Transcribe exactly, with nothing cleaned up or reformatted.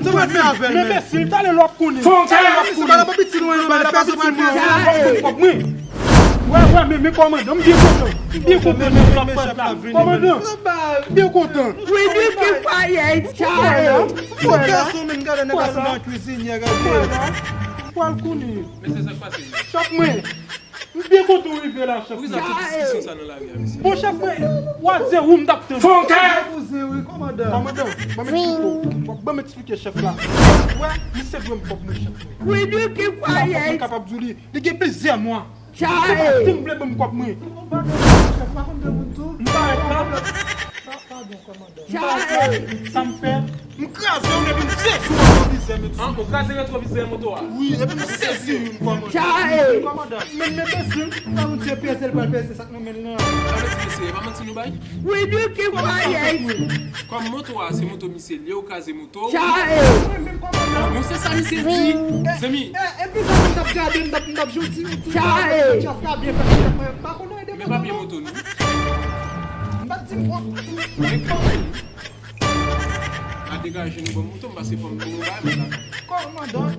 men, sa w pral fè avè l, men? Men enbesil, talè lè w ap konnen. Fon, talè lè w ap konnen. Sa pa piti nou, non, men pèsonn pa pran kòb mwen. Wè, wè, men, men kòmandan, m byen kontan. M byen kontan, men, men, men, chèf la vini, men. Kòmandan, m byen kontan. Wi, di ki fwaye, chale. Fò gason, men, gade nèg la sanble yon kwizinyè, gade. Pral konnen. Mesye, sa k pase? Chèf mwen, m byen kontan w rive la, chèf mwen. Poukisa tout diskisyon sa nan lari a, mesye? Bon, chèf mwen, w a di ou m t ap tann. Fon kè! Poze wi, kòmandan. Kòmandan, ban m eksplike w. Ban m eksplike chèf la. Wè, misye dwe m kòb mwen, chèf mwen. Wi, di ki fwaye. Mwen kapab di w li, li gen plizyè mwa. Chale! Se pa ti m vle ban m kòb mwen. Ou pa gen moun, chèf, ou pa konn gen moun tou? M pa rèt la. Pa-, padon, kòmandan. Chale! Sa m fè? M kraze youn epi m sezi retwovizè moto a. An, ou kraze retwovizè moto a? Wi, epi m sezi youn, kòmandan. Chale! Kòmandan. Men, men, mesye, pa moun se peze l pral peze sa k nan men l lan. Sa vle di, mesye, e pa manti nou bay? Wi, di ki fwaye. Kòm moto a, se moto misye li ye, ou kraze moto. Chale! Mwen menm kòmandan. Bon, se sa misye di. Zanmi. E, epi sa m t ap gade, m t ap, m t ap jodi, jodi. Chale! Chèf la byen fèt, chèf mwen, m pa konnen de moto, non. Men papye moto nou. M pa t di m pran. Men kanmenm. A degaje nou ban moto, m pase fò m pou nou bay, men la. Kòmandan.